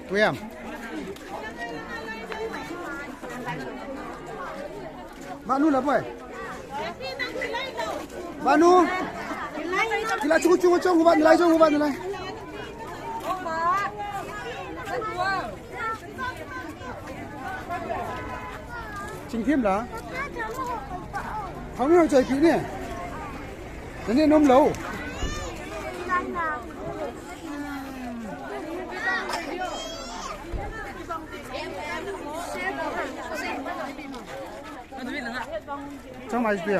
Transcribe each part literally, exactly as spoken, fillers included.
Kuya. Manu la boy. Manu. Kila chung chung chung hubat nilai chung hubat nilai. Chingthim la. Hong ni hong choi pi ni. Nani nom lo. Chang mai pi.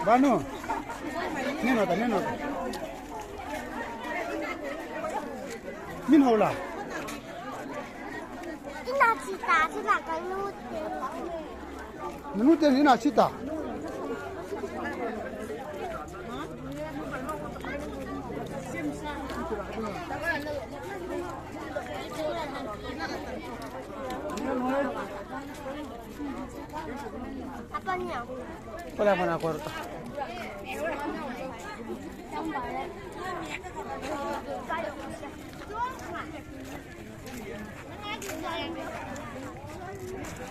Banu. Ni no ta, ni no ta. Min ho la. Ina chita, chita ka nu te. Nanu te ina chita. Apa ni? Hola, buena corta.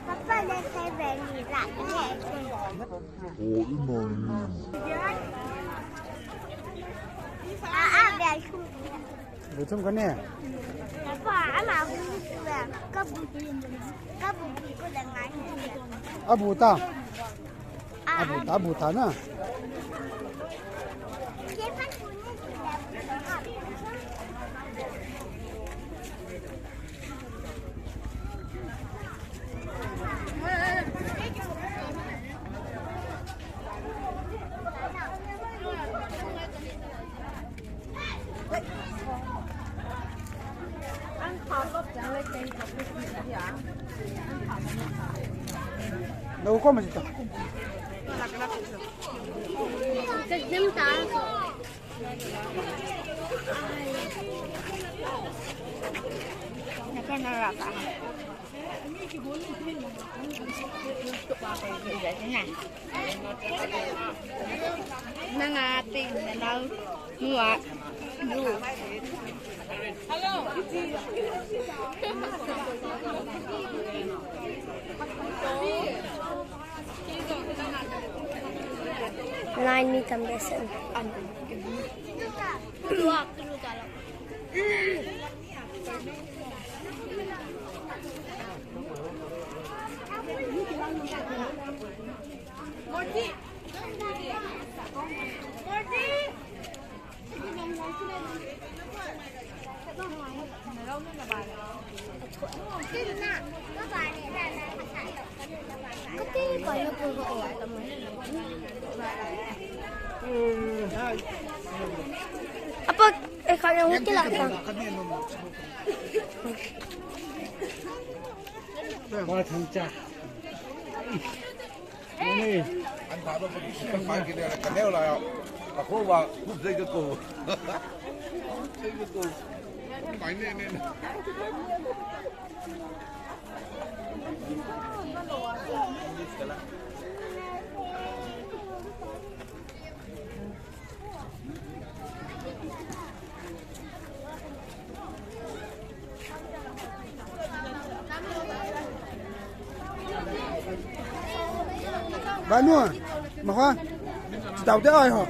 Papa, let's say very like. Ah, ah, very cool. Luchum kane. Papa, ama hu. Kabu. Kabu. Abu ta. Abu ta, abu ta na. Lo ko ma ta. Nanga ting na nau. Hello. Line ni tam besen. Apa, eh, kau yang mungkin lah, Bang. Wah, thangcha. Ni. An pha ba, pha ki le ka neo la. Ka ko wa, ku zei ka ko. Zei ka ko. Mai ne ne. Banu, ma khoa, chi tau te oi ho.